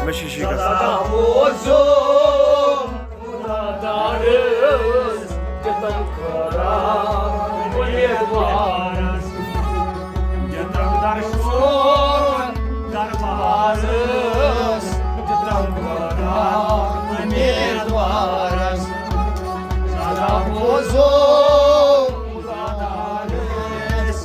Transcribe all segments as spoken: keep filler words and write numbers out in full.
مےٚ چھِ شِکَس۔ سدا بوزُم خدادارس، دِتم خٲرا اُمیدوارس۔ دِتم درشُن دربارس، دِتم خٲرا اُمیدوارس۔ سدا بوزُم خدادارس۔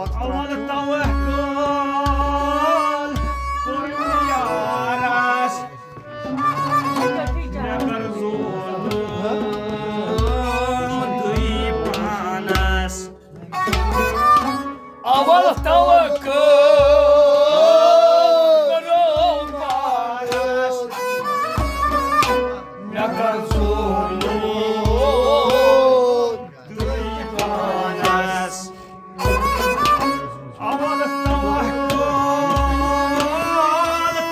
اول توکل کوٚر یارس، مےٚ کٔر ظلم دٕے پانس۔ اول توکل کرو پانس، مےٚ کٔر ظلم دٕے پانس۔ اول توکل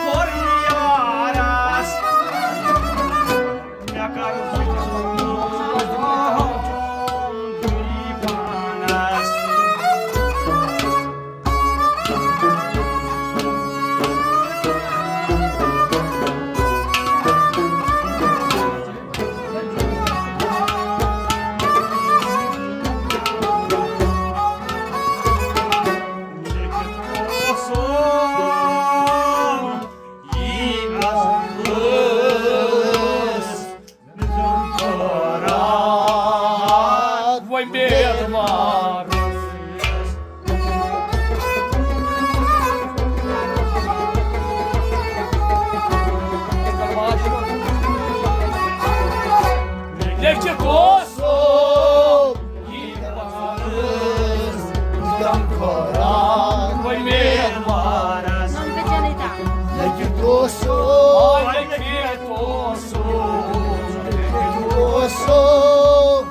کوٚر یارس، مےٚ کٔر ظلم دٕے پانس۔ وۄمید مارس۔ لیکھِتھ اوسُم یہِ پانس، دِتم خٲرا وۄمید مارس۔ لیکھِتھ اوسُم، لیکھِتھ اوسُم، لیکھِتھ اوسُم،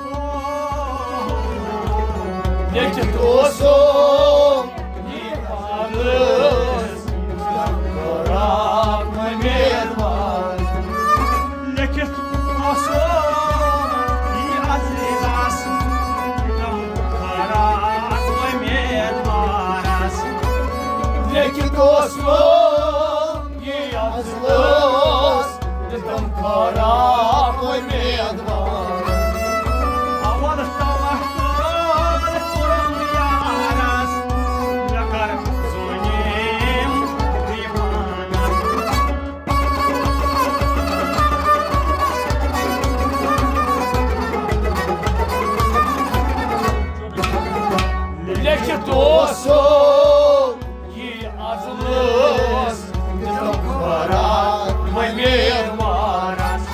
لیکھِتھ اوسُم یہِ پانس، دِتم خٲرا وۄمید مارس۔ لیکھِتھ اوسُم یہِ عزیزس، دِتم خٲرا وۄمید مارس۔ لیکھِتھ اوسُم یہِ عزیزس، دِتم خٲرا وۄمید مارس۔ اول توکل کوٚرُم یارس، مےٚ کٔر ظلم دٕے پانس۔ لیکھِتھ اوسُم یہِ عزیزس، دِتم خٲرا وۄمید مارس۔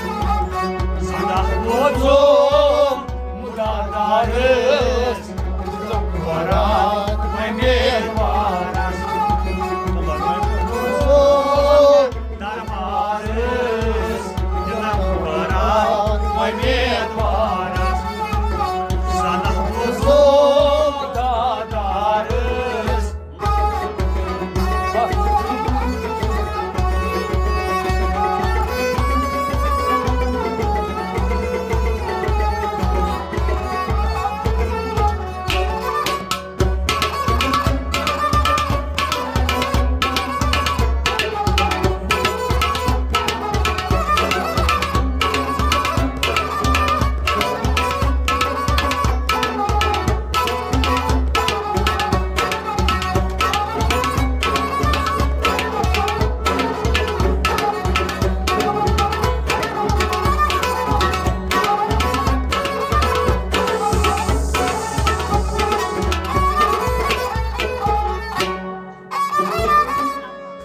سدا بوزُم خدادارس، دِتم خٲرا وۄمید مارس۔ دربارس، دِتم خٲرا وۄمید مارس۔ سدا بوزُم خدادارس۔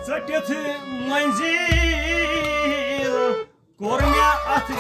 ژٔٹِتھ منزل کوٚر مےٚ اتھ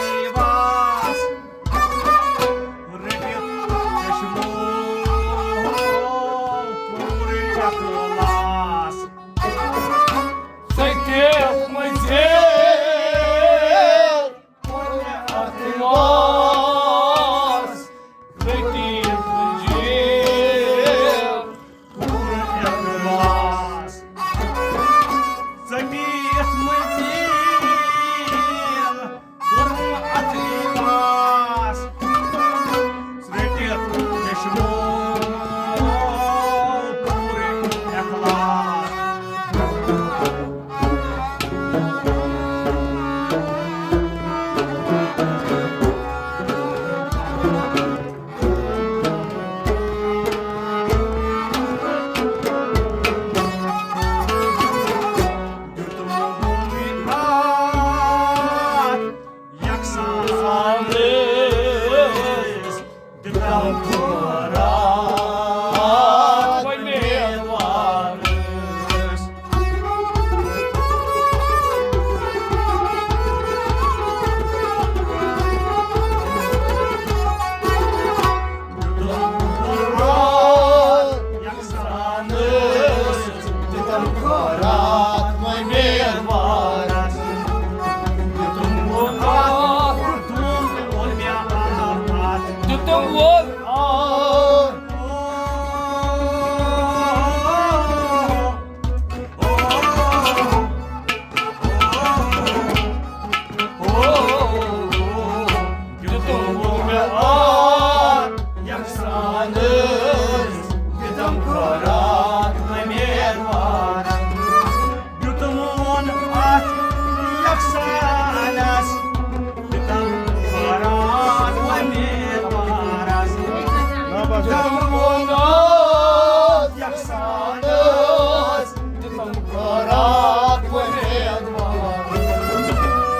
دِتم ووٚنُس یَکسانَس، دِتم خٲرات وۄمید وار۔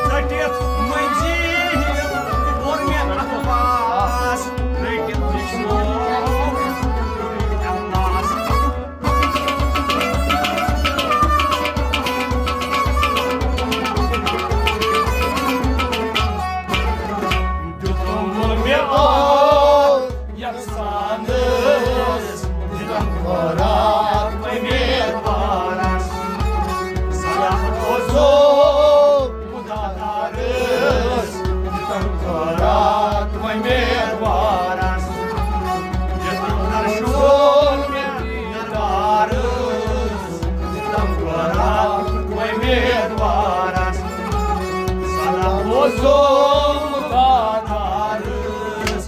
ژٔٹِتھ مٔنٛزی کوٚر مےٚ اَتھٕ واس، رٔٹِتھ وٕچھنوو اَتھٕ واس۔ دیُتُم مےٚ آو یَکسانَس، دِتم خٲرات وۄمیدوارَس۔ صلاح اوسُم خۄدا دارَس، دِتم خٲرات وۄمیدوارَس۔ یَتھ اندر شوٗر مےٚ دربارَس، دِتم خٲرات وۄمیدوارَس۔ صلاح اوسُم خۄدا دارَس۔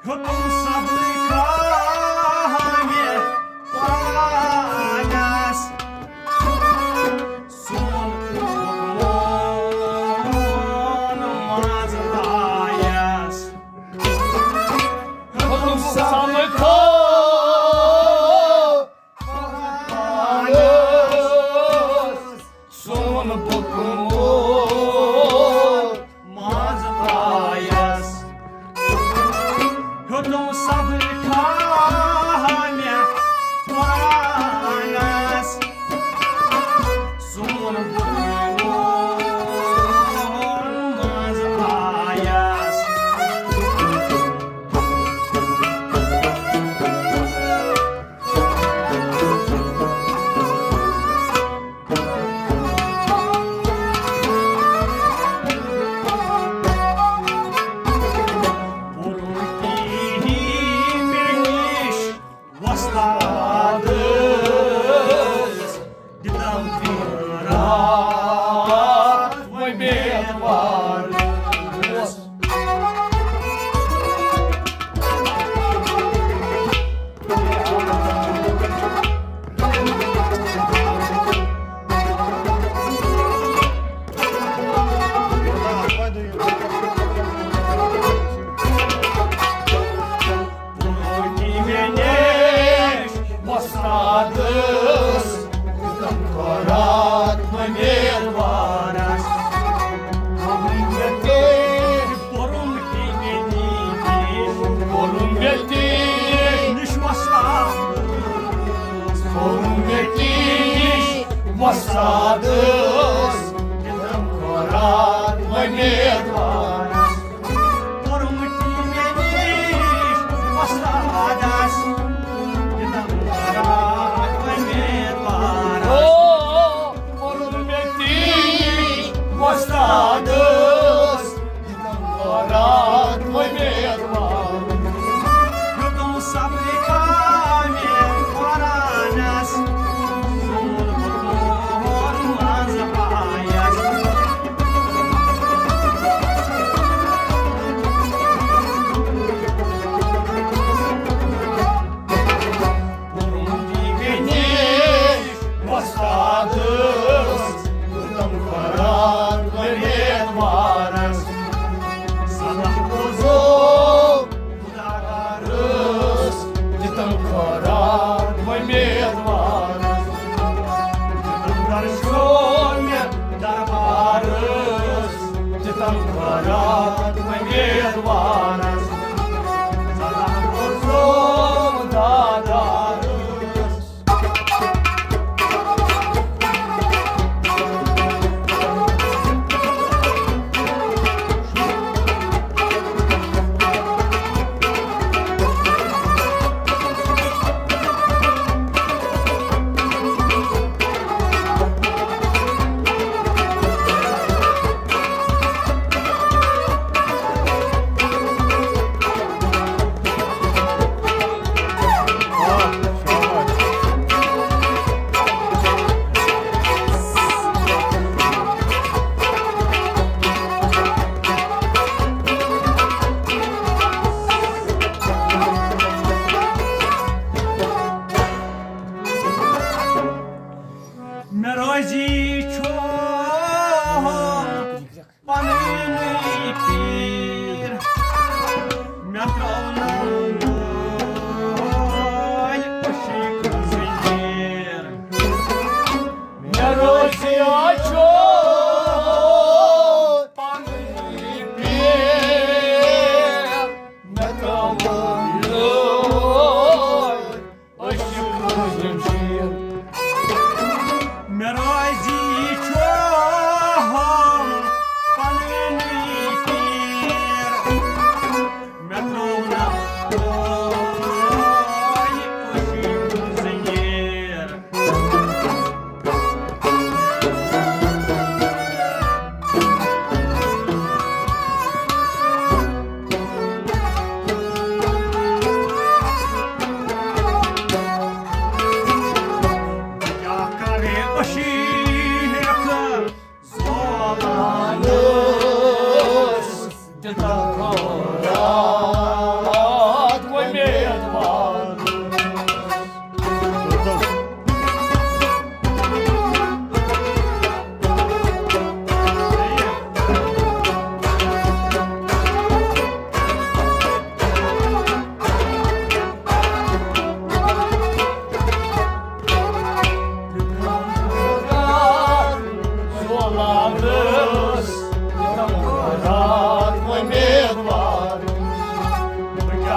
ہیوٚتُم صبرٕ کامہِ پانَس، سون حُکمون منٛز آیَس۔ ہیوٚتُم صبرٕ کامہِ پانَس، سون بُتھ منٛز آیَس۔ ہیوٚتُم صبرٕ کامہِ پانَس، سون بُتھ منٛز آیَس۔ پوٚرُن تی مےٚ نِش وۄستادَس، دِتم خٲرات وۄمیدوارَس۔ پوٚرُن تی مےٚ نِش وۄستادَس، دِتم خٲرات وۄمیدوارَس۔ پوٚرُن تی مےٚ نِش، پوٚرُن مےٚ تی نِش وۄستادَس۔ پوٚرُن مےٚ تی نِش وۄستادَس، دِتم خٲرات وۄمیدوارَس۔ پوٚرُن تی مےٚ نِش وۄستادَس، دِتم خٲرات وۄمیدوارَس۔ او، پوٚرُن مےٚ تی نِش وۄستادَس، دِتم خٲرات وۄمیدوارَس۔ ہیوٚتُم صبرٕ کامہِ قرآنَس، سون حُکمون منٛز آیَس۔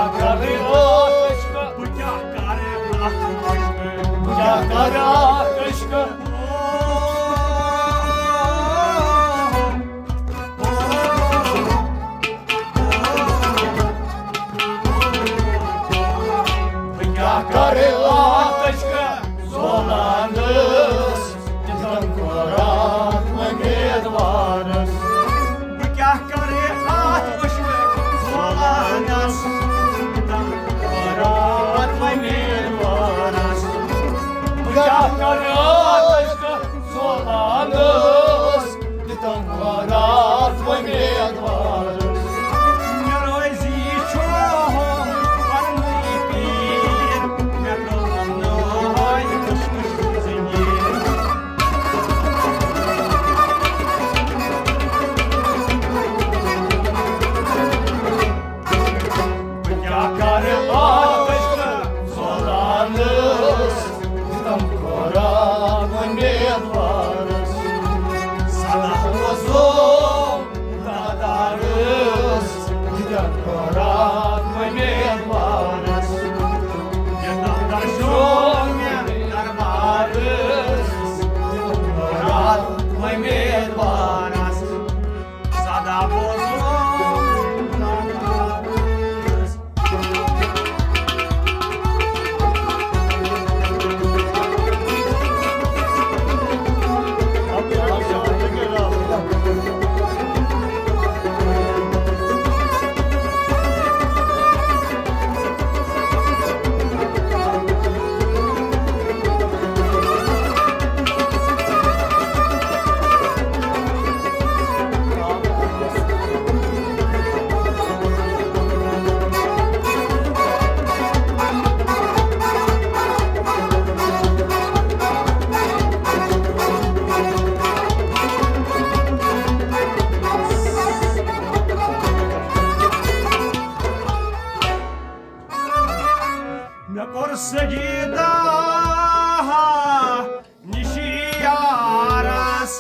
کیٛاہ کرٕ اتھ عشقہٕ؟ بہٕ کیٛاہ کرٕ اتھ عشقہٕ؟ بہٕ کیٛاہ کرٕ اتھ عشقہٕ؟ بہٕ کیٛاہ کرٕ اتھ عشقہٕ زولانس؟ دِتم خٲرات اُمیدوارس۔ بہٕ کیٛاہ کرٕ اتھ عشقہٕ زولانس؟ دِتم خٲرات اُمیدوارس۔ بہٕ کیٛاہ کرٕ اتھ عشقہٕ زولانس؟ دِتم خٲرات اُمیدوارس۔ مےٚ روزِ یہِ چھُ پننُے پیٖر، مےٚ ترٛووُن نہٕ عشقٕچ زٔمیٖن۔ بہٕ کیٛاہ کرٕ عشقہٕ زولانس؟ دِتم خٲرات اُمیدوارس۔ سدا روزو دادارس۔ دِتم خٲرات اُمیدوارس۔ یوتام درشوم مےٚ دربارس۔ دِتم خٲرات اُمیدوارس۔ سدا روزو مےٚ کوٚر سجدہ نِشہِ یارس،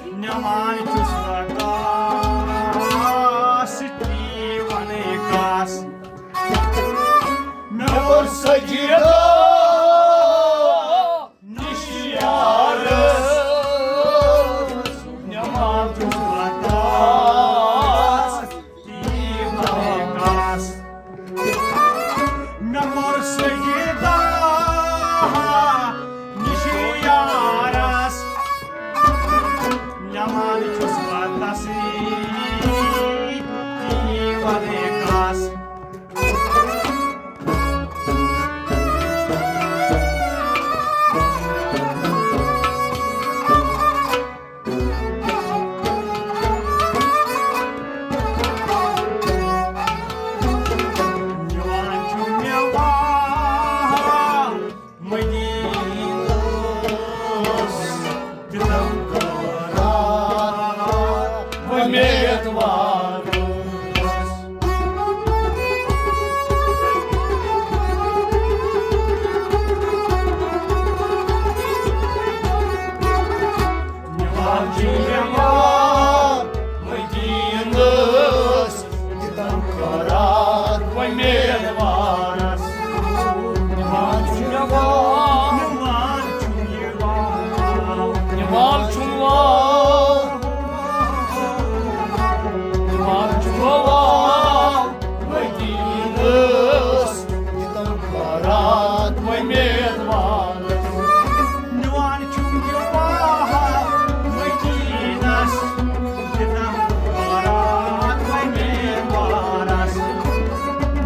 نِوان چھُس وقاص تی ونے کاس۔ مےٚ کوٚر سجدہ نِشہِ یارس، نِوان چھُس وقاص تی ونے کاس۔ مےٚ کوٚر سجدہ نِشہِ یارس، نِوان چھُس بہٕ تسلی تی ونے کاس۔ نِوان چھُ مےٚ وال مدیٖنس، دِتم خٲرات اُمیدوارس۔ نِوان چھُ مےٚ وال مدیٖنس، دِتم خٲرات اُمیدوارس۔ نِوان چھُ مےٚ وال، نِوان چھُ مےٚ وال، نِوان چھُ وال، نِوان چھُ وال مدیٖنس، دِتم خٲرات اُمیدوارس۔ نِوان چھُم یہِ واہ مدیٖنس، دِتم خٲرات اُمیدوارس۔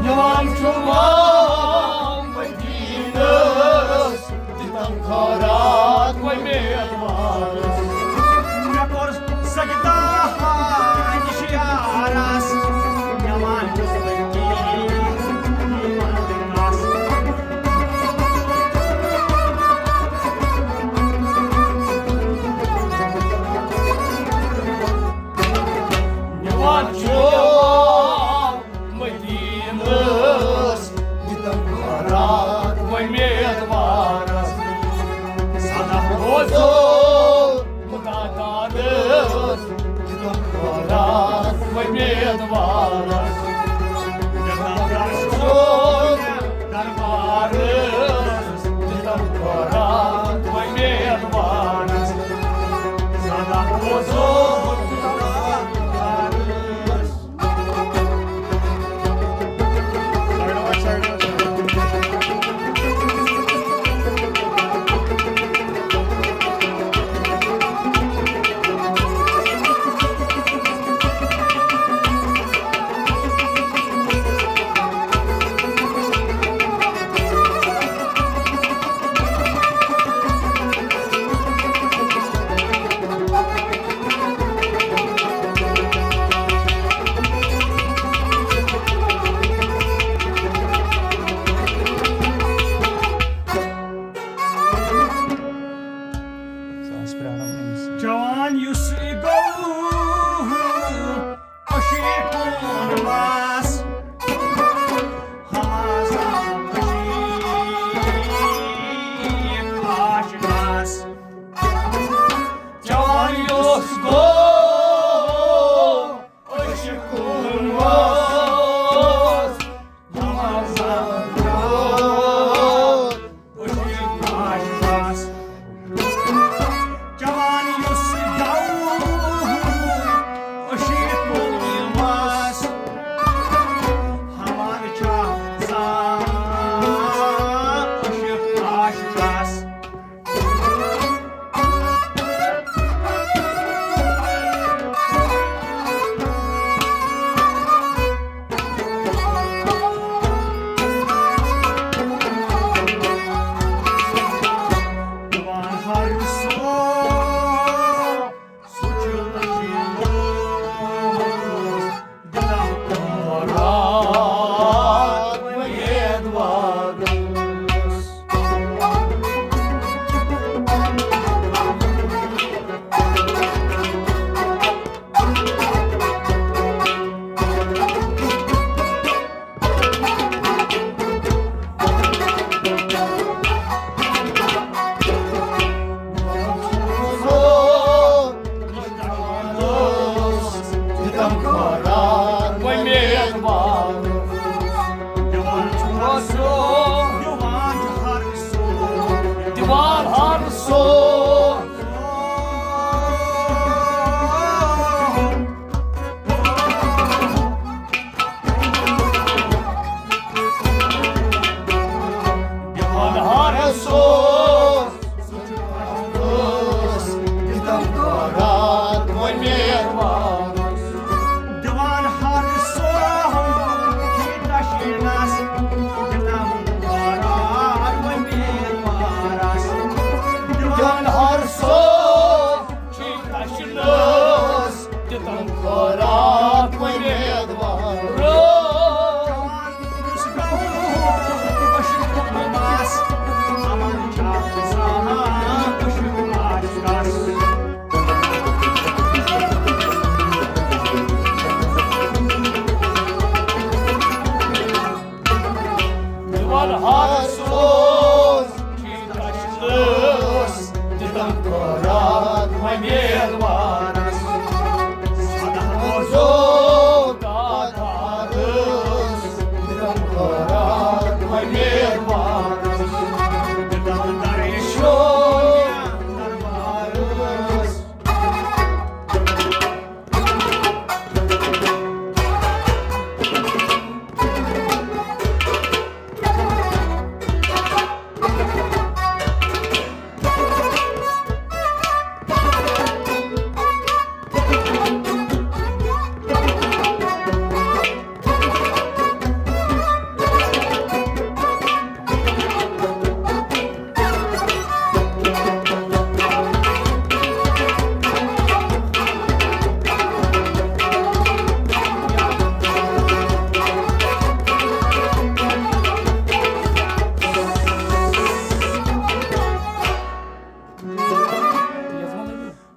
نِوان چھُم واہ مدیٖنس، دِتم خٲرات اُمیدوارس۔ مےٚ کوٚر سجدہ نِشہِ یارس، نِوان چھُس وٕنۍ کِنۍ یِوان کس۔ نِوان چھُ مدیٖنس، دِتم خٲرات اُمیدوارس۔ سدا روزو مُدعا دارس، دِتم خٲرات اُمیدوارس۔ ارسوز چھِ تشخیص دِتم قرار وۄمیدوارس۔ سداہ وزو دادارس دِتم قرار وۄمیدوارس۔ دِتم درشو دربارس۔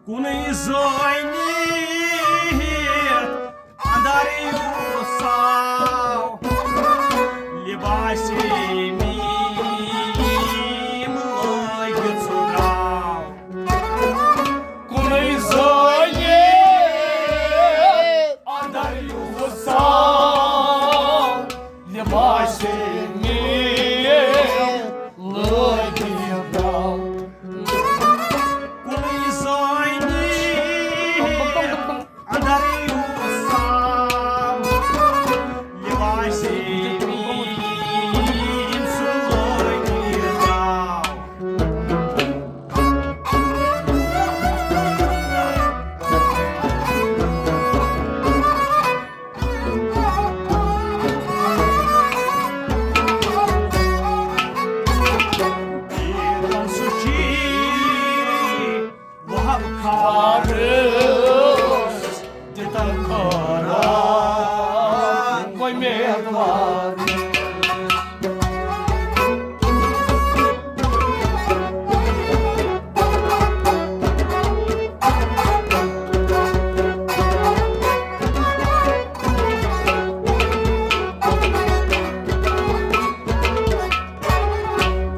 کُنُے زٲنِتھ اندر یُس آو، لباسِ میم لٲگِتھ سُہ درٛاو۔ کُنُے زٲنِتھ اندر یُس آو، لباسِ میم لٲگِتھ درٛاو۔ کُنُے زٲنِتھ اندر یُس آو، لباسِ میم سُہ لٲگِتھ درٛاو۔ دیٖدن سُہ چھی وہب خارس دِتن قرار وۄمیدوار۔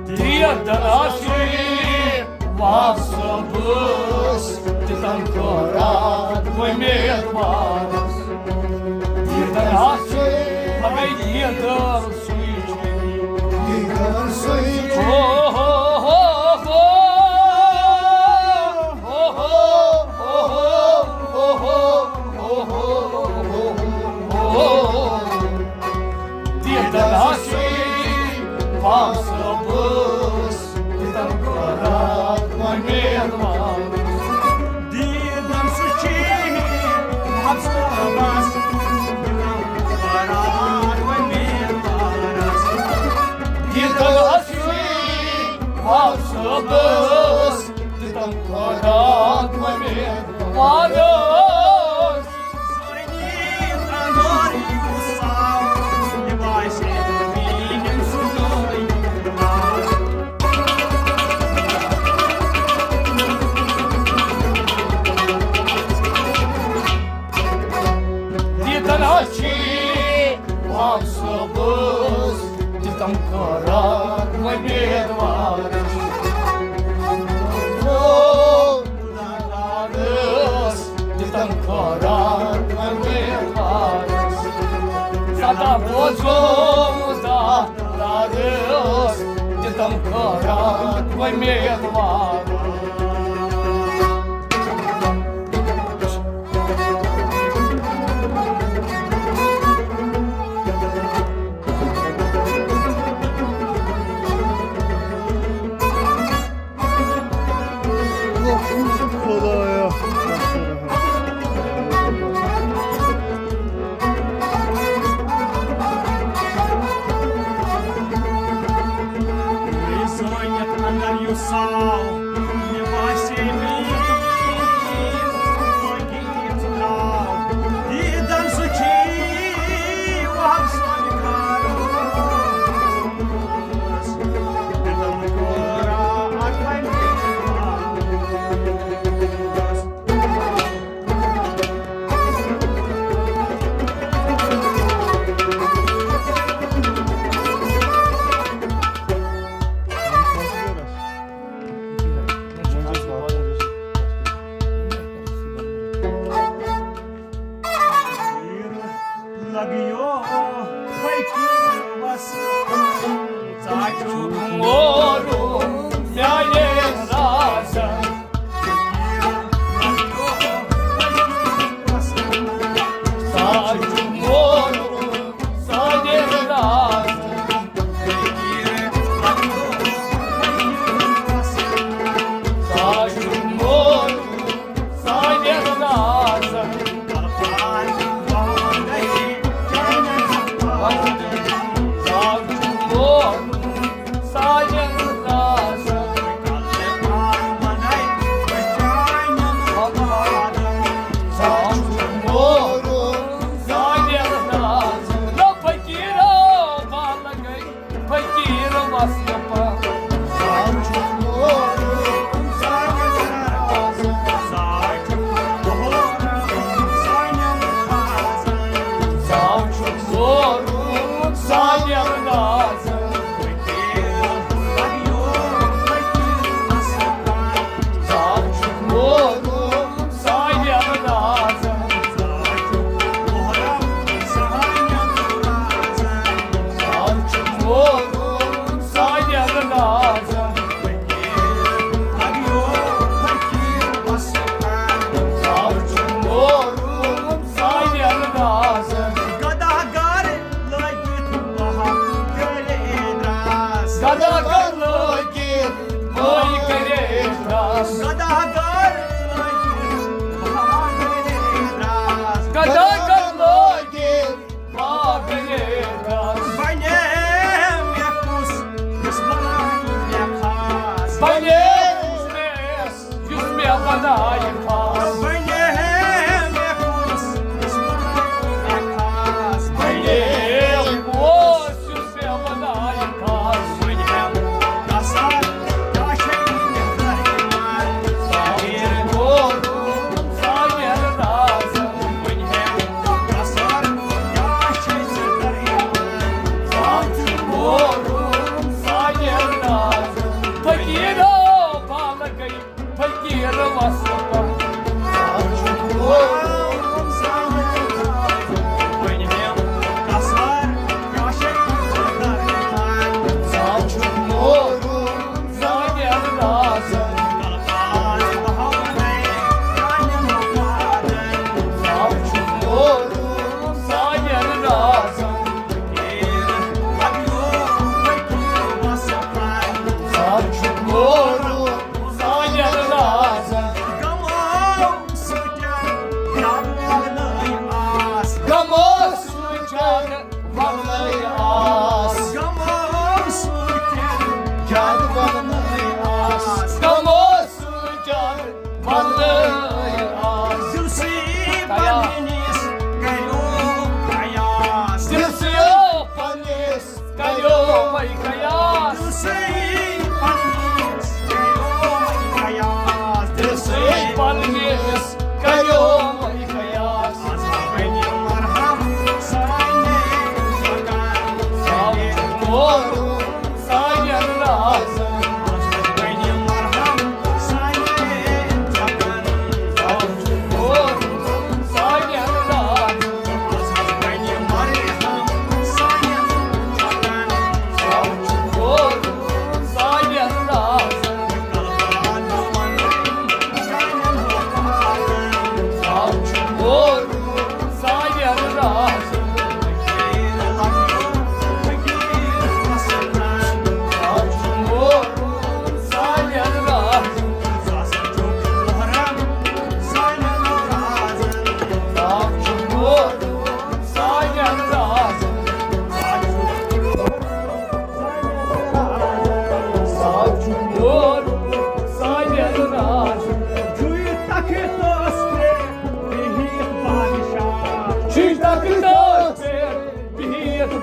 دیٖدن آسہِ وہب صٲبس دِتن قرار وۄمیدوارس۔ دیٖدن آسہِ، مگر دیٖدن سُے چھُ۔ دیٖدن سُے چھُ۔ ہو، ہو، ہو، ہو۔ ہو، ہو، ہو، ہو۔ دیٖدن آسہِ وہب صٲبس دِتن قرار وۄمیدوارس۔ دیٖدن سُہ چھی وہب صٲبس دِتن قرار وۄمیدوارس۔ دیٖدن آسہِ وہب صٲبس دِتن قرار وۄمیدوارس۔ دیٖدن آسہِ وہب صٲبس دِتن قرار وۄمیدوارس۔ دادارس دِتن قرار وۄمیدوارس۔ سدا بوزو دادارس دِتن قرار وۄمیدوارس۔ خدایا۔ سٲنِتھ اندر یُس آو، مےٚ باسے مےٚ یہِ ژٕ درٛاو۔ دیٖدن سُہ چھی وہب صٲبہِ خارس۔ دیٖدن گورا اکھ وۄنۍ گدا گر لٲگِتھ وہا کرے دراس۔ گدا گر لٲگِتھ وہا کرے دراس۔ گدا گر لٲگِتھ وہا کرے دراس۔ گدا گر لٲگِتھ وہا کرے دراس۔ بنے مےٚ کُس یُس بناوِ مےٚ خاص۔ بنے کُس مےٚ یُس مےٚ بناوِ خاص۔ بنے مےٚ کُس یُس بناوِ مےٚ خاص۔ بنے کُس یُس مےٚ بناوِ خاص۔ وۄنۍ ہٮ۪م کسر کیٛاہ چھے مےٚ درمان۔ سایر گوٚو سایر رازن۔ وۄنۍ ہٮ۪م کسر کیٛاہ چھے ژےٚ درمان۔ سایر گوٚو سایر رازن۔ فقیرو بالہٕ گٔے فقیٖر وصفہ۔ سانٮ۪ن رازن۔ غمو سۭتۍ کیٛاہ وننَے آس۔ غمو سۭتۍ کیٛاہ وننَے آس۔ غمو سۭتۍ کیٛاہ وننَے آس۔ غمو سۭتۍ کیٛاہ وننَے آس۔ دِلسٕے پننِس کریو قیاس۔ دِلسٕے پننِس کریو وۄنۍ قیاس۔ دِلسٕے پننِس کریو وۄنۍ قیاس۔ دِلسٕے پننِس کریو وۄنۍ قیاس۔ آز ہا بنہِ مرہم سانہِ مکان۔ سانہِ مورُن سانٮ۪ن رازن۔ آز ہا بنہِ مرہم سانہِ مکان۔ سانہِ مورُن سانٮ۪ن رازن۔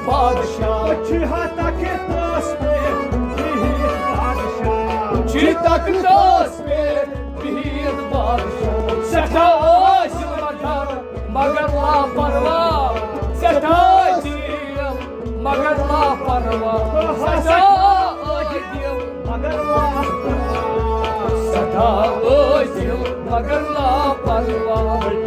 بادشاہ۔ چھ تخت تس پہ بہت بادشاہ۔ چھ تخت تس پہ بہت بادشاہ۔ سٹھا عاجز مگر، مگر لاپرواہ۔ سٹھا عاجز مگر لاپرواہ۔ سٹھا عاجز مگر لاپرواہ۔ سٹھا عاجز مگر لاپرواہ۔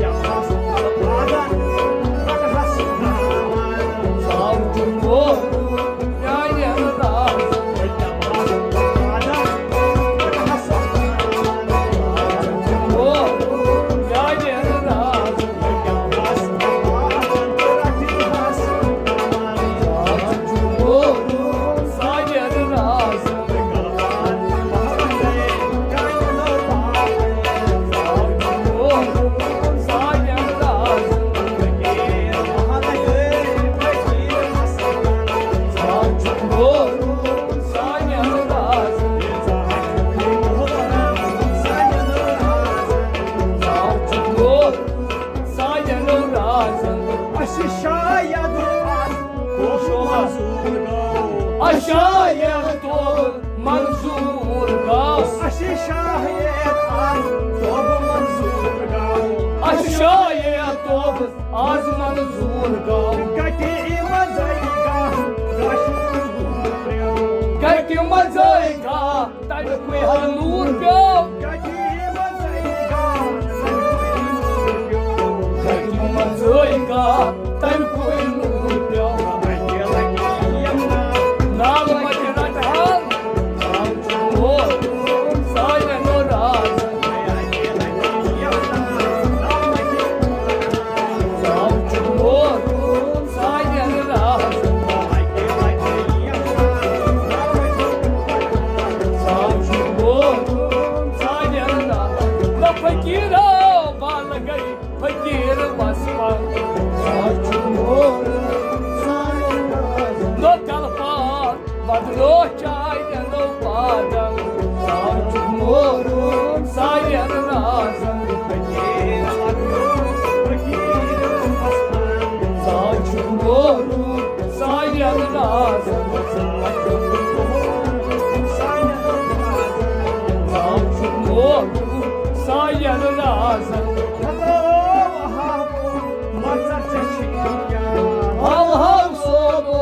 شاید منظور گو۔ اسہِ شاید آز توبہٕ منظور گو۔ اسہِ شاید توبہٕ آز منظور گو۔ گٹہِ منٛزے گا، گاشُک نوٗر پیوٚو۔ گٹہِ منٛزے گا، تمیُکُے ہا نوٗر پیوٚو۔ گٹہِ منٛزے گا، تمیُکُے نوٗر پیوٚو۔ گٹہِ منٛزے گا، تمیُکُے نوٗر پیوٚو۔ نام متہِ رٹہٕ ہن، نام چھُ مولوٗم سانٮ۪ن رازن۔ نام چھُ مولوٗم سانٮ۪ن رازن۔ نام چھُ مولوٗم سانٮ۪ن رازن۔ نہ فقیٖرو بلگے فقیٖر وسپا۔ نو کلپان بدلو چاے نو پادم۔ ساچ مورم سایر رازن۔ ساچ مورم سایر رازن۔ ساچ مورم سایر رازن۔ ہاو ہاو صوبو،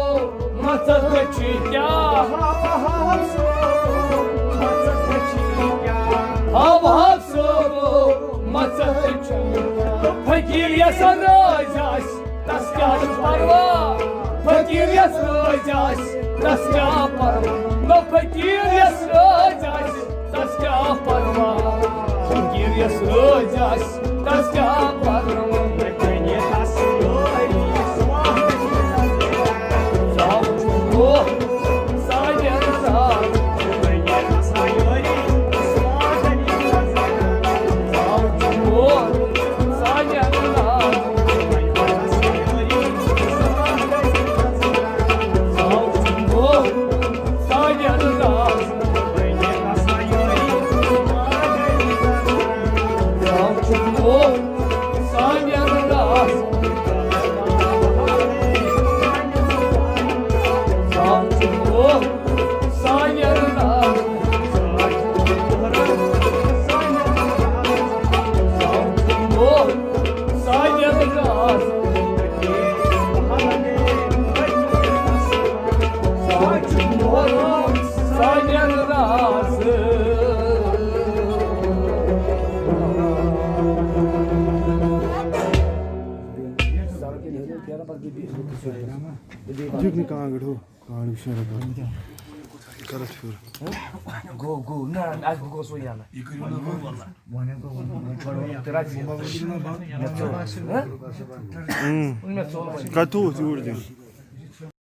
مژر ژےٚ چھی کیٛاہ؟ ہاو ہاو صوبو، مژر ژےٚ چھی کیٛاہ؟ ہاو ہاو صوبو، مژر ژےٚ چھی کیٛاہ؟ فقیٖر یَس رٲضۍ آسہِ، تَس کیٛاہ چھُ پرواہ؟ فقیٖر یَس رٲضۍ آسہِ، تَس کیٛاہ پرواہ؟ نہ فقیٖر یَس رٲضۍ آسہِ، تَس کیٛاہ پرواہ؟ فقیٖر یَس رٲضۍ آسہِ، تَس کیٛاہ پرواہ؟ دیُت نہٕ کانٛگٕر ہُہ، کانٛگٕر چھِ رَٹان۔ کَرَتھ پھیُر۔ گوٚو، گوٚو، نہ، اَسہِ بہٕ گوٚو سُے اَنان۔ یہِ کٔرِو نہٕ وۄنۍ وَلہ۔ وۄنۍ گوٚو، وۄنۍ چھُ ترٛےٚ چیٖز۔ مےٚ ژوٚل۔ ہہ؟ اۭں۔ مےٚ ژوٚل وۄنۍ۔ کَتہِ تھوٚوُتھ یوٗرۍ دیُن؟